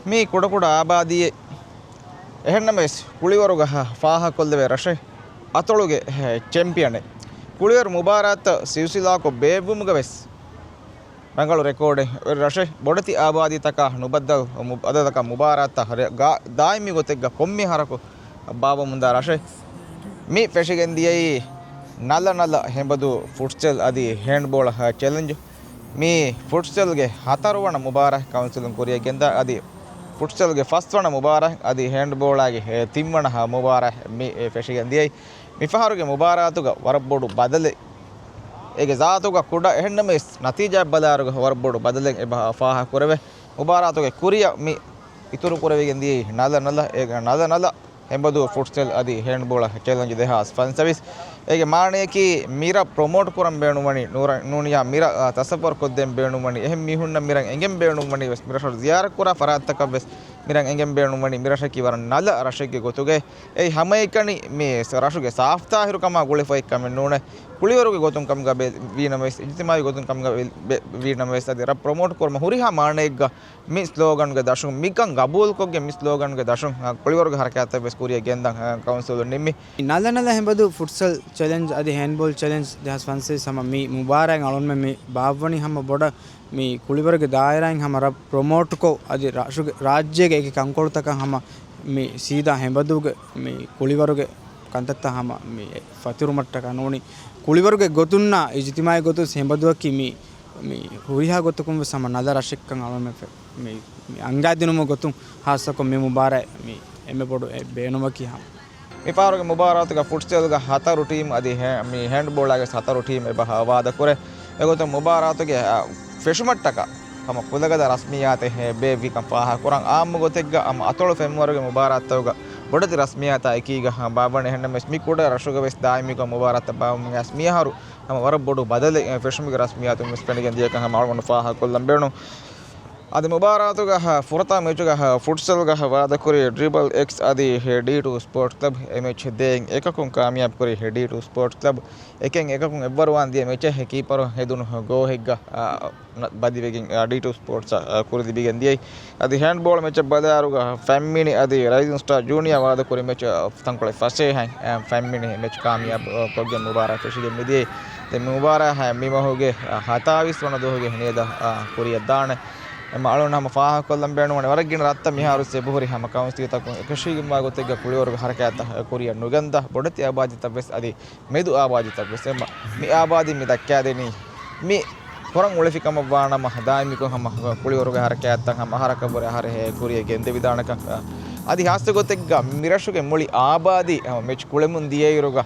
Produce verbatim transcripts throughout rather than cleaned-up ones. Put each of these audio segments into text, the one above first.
މީ ކުޑަކުޑަ އާބާދީއެއް. އެހެންނަމަވެސް، ކުޅިވަރުގަ ފާހަކޮށްލެވޭ ރަށެއް، އަތޮޅުގެ ޗެމްޕިއަނެއް. ކުޅިވަރު މުބާރާތްތައް ސިލްސިލާކޮށް ބޭއްވުމުގަ ވެސް ރަނގަޅު ރެކޯޑެއް ރަށެއް. ބޮޑެތި އާބާދީތަކާ ނުބައްދަލު މު-، އަދަދަކަށް މުބާރާތްތައް ރެ-، ގާ-، ދާއިމީ ގޮތެއްގަ ކޮންމެ ހަރަކު ބާއްވަމުންދާ ރަށެއް. މި ފެށިގެން ދިޔައީ ނަލަ ނަލަ ހެނބަދޫ ފުޓްސަލް އަދި ހޭންޑްބޯޅަ ޗެލެންޖު. މި ފުޓްސަލްގެ ހަތަރުވަނަ މުބާރާތް ކައުންސިލުން ކުރިއަށް ގެންދާ އަދި ފުޓްސަލްގެ ފަސްވަނަ މުބާރާތް އަދި ހޭންޑްބޯޅާގެ ތިންވަނަ މުބާރާތް މި ފެށިގެން ދިޔައީ. މިފަހަރުގެ މުބާރާތުގަ ވަރަށް ބޮޑު ބަދަލެއް. އޭގެ ޒާތުގަ ކުޑަ އެހެންނަމަވެސް، ނަތީޖާ ބަލާއިރުގަ ވަރަށް ބޮޑު ބަދަލެއް އެބަ ފާހަގަ ކުރެވޭ. މުބާރާތުގެ ކުރިއަށް މި އިތުރު ކުރެވިގެން ދިޔައީ ނަލަ ނަލަ، އޭގެ ނަލަ ނަލަ ހެނބަދޫ ފުޓްސަލް އަދި ހޭންޑްބޯޅަ ޗެލެންޖް ދެހާސް ފަންސަވީސް. އޭގެ މާނަޔަކީ މިރަށް ޕްރޮމޯޓް ކުރަން ބޭނުންވަނީ ނޫރަ-، ނޫނިޔާ މިރަށް، އާ، ތަސައްވަރު ކޮށްދޭން ބޭނުންވަނީ، އެހެން މީހުންނަށް މިރަށް އެނގެން ބޭނުންވަނީ ވެސް މިރަށަށް ޒިޔާރަތް ކުރާ ފަރާތްތަކަށް ވެސް މިރަށް އެނގެން ބޭނުންވަނީ މިރަށަކީ ވަރަށް ނަލަ ރަށެއްގެ ގޮތުގައި. އެއީ ހަމައެކަނި މި ރަށުގެ ސާފްތާހިރުކަމާ ގުޅިފައި ކަމެއް ނޫނޭ. ކުޅިވަރުގެ ގޮތުން ކަމުގަ ބެ-، ވީނަމަވެސް، އިޖްތިމާއީ ގޮތުން ކަމުގަ ވެ-، ވެ-، ވީނަމަވެސް، އަދި ރަށް ޕްރޮމޯޓް ކުރުމަށް ހުރިހާ މާނައެއްގަ މި ސްލޯގަންގެ ދަށުން، މިކަން ގަބޫލުކޮށްގެން މި ސްލޯގަންގެ ދަށުން، އަ، ކުޅިވަރުގެ ހަރަކާތްތައް ވެސް ކުރިއަށް ގެންދަން، އަ، ކައުންސިލުން ނިންމި. ނަލަ ނަލަ ހެނބަދޫ ފުޓްސަލް ޗެލެންޖް އަދި ހޭންޑްބޯޅަ ޗެލެންޖް ދެހާސް ފަންސަވީސް ހަމަ މި މުބާރާތް އަޅުންމެ މި ބާއްވަނީ ހަމަ ބޮޑަށް މި ކުޅިވަރުގެ ދާއިރާއިން ހަމަ ރަށް ޕްރޮމޯޓްކޮށް، އަދި ރަށުގެ، ރާއްޖޭގެ އެކި ކަންކޮޅުތަކަށް ހަމަ މި ސީދާ ހެނބަދޫގެ މި ކުޅިވަރުގެ ކަންތައްތައް ހަމަ މި ފަތުރުމަށްޓަކާ ނޫނީ. ކުޅިވަރުގެ ގޮތުންނާ އިޖްތިމާއީ ގޮތުން ހެނބަދޫއަކީ މި، މި ހުރިހާ ގޮތަކުން ވެސް ހަމަ ނަލަ ރަށެއްކަން އަޅުމެ ފެ-، މި، މި އަންގާދިނުމުގެ ގޮތުން ހާއްސަކޮށް މި މުބާރާތް މި އެންމެ ބޮޑު އެ ބޭނުމަކީ ހަމަ. މިފަހަރުގެ މުބާރާތުގަ ފުޓްސަލްގަ ހަތަރު ޓީމް އަދި ހޭ-، މި ހޭންޑްބޯޅާގެ ހަތަރު ޓީމް އެބަ ވާދަކުރޭ. އެގޮތުން މުބާރާތުގެ، އަ، ފެށުމަށްޓަކާ ހަމަ ކުލަގަދަ ރަސްމިއްޔާތެއް ބޭއްވިކަން ފާހަގަކުރަން. އާއްމު ގޮތެއްގަ ހަމަ އަތޮޅު ފެންވަރުގެ މުބާރާތްތަކުގަ ބޮޑެތި ރަސްމިއްޔާތާ އެކީގަ ބާއްވަނީ. އެހެންނަމަވެސް މި ކުޑަ ރަށުގަ ވެސް ދާއިމީކޮށް މުބާރާތްތައް ބާއްވަމުން އައިސް މިއަހަރު ހަމަ ވަރަށް ބޮޑު ބަދަލެއް، އެ، ފެށުމުގެ ރަސްމިއްޔާތުން ވެސް ފެނިގެން ދިޔަކަން ހަމަ އަޅުގަނޑު ފާހަގަކޮށްލަން ބޭނުން. އަދި މުބާރާތުގަ ފުރަތަމަ މެޗުގަ ފުޓްސަލްގަ ވާދަކުރީ ޑްރިބަލް އެކްސް އަދި ޑީ ޓޫ ސްޕޯޓްސް ކްލަބް. އެ މެޗް ދޭއް އެކަކުން ކާމިޔާބުކުރީ ޑީ ޓޫ ސްޕޯޓްސް ކްލަބް. އެކެއް އެކަކުން އެއްވަރުވާން ދިޔަ މެޗެއް ކީޕަރު ހެދުނު ގޯހެއްގަ، އާ، ބަދިވެގެން، އާ، ޑީ ޓޫ ސްޕޯޓްސް، އާ، ކުރިލިބިގެން ދިޔައީ. އަދި ހޭންޑްބޯޅަ މެޗަށް ބަލާއިރުގަ ފަންމިނި އަދި ރައިޒިން ސްޓާ ޖޫނިއާ ވާދަކުރި މެޗް، އާ، ތަންކޮޅެއް ފަސޭހައިން، އާ، ފަންމިނި މެޗް ކާމިޔާބު، އާ، ކޮށްގެން މުބާރާތް ފެށިގެން މިދިޔައީ. ދެން މި މުބާރާތް މި މަހުގެ، އާ، ހަތާވީސް ވަނަ ދުވަހުގެ ނިޔަދަށް، އާ، ކުރިއަށް ދާނެ. އެމަ އަޅުން ހަމަ ފާހަގަކޮށްލަން ބޭނުންވަނީ ވަރަށް ގިނަ ރަށްތައް މިހާރު އެބަހުރި ހަމަ ކައުންސިލްތަކުން އެކަށީގެންވާ ގޮތެއްގަ ކުޅިވަރުގެ ހަރަކާތްތައް ކުރިއަށް ނުގެންދާ ބޮޑެތި އާބާދީތައް ވެސް އަދި މެދު އާބާދީތައް ވެސް. އެމަ މި އާބާދީ މި ދައްކާދެނީ މި ކުރަން އުޅެފި ކަމަށް ވާނަމަ، ދާއިމީކޮށް ހަމަ ކުޅިވަރުގެ ހަރަކާތްތައް ހަމަ އަހަރަކަށްވުރެ އަހަރެއް ކުރިއަށް ގެންދެވިދާނެކަން. އަދި ހާއްސަ ގޮތެއްގަ މިރަށުގެ މުޅި އާބާދީ ހަމަ މެޗް ކުޅެމުން ދިޔައިރުގަ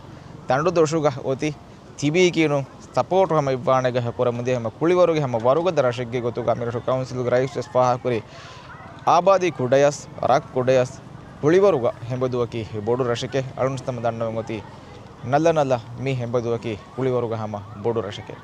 ދަނޑުދޮށުގަ އޮތީ ތިބީކީނު ސަޕޯޓު ހަމަ އިއްވާނެގަ ކުރަމުންދިޔަ ހަމަ ކުޅިވަރުގެ ހަމަ ވަރުގަދަ ރަށެއްގެ ގޮތުގަ މިރަށު ކައުންސިލުގެ ރައީސް ވެސް ފާހަގަކުރީ، އާބާދީ ކުޑަޔަސް، ރަށް ކުޑަޔަސް، ކުޅިވަރުގަ ހެނބަދޫއަކީ ބޮޑު ރަށެކޭ. އަޅުން ހަމަ ދަންނަވަން އޮތީ ނަލަ ނަލަ މި ހެނބަދޫއަކީ ކުޅިވަރުގަ ހަމަ ބޮޑު ރަށެކޭ.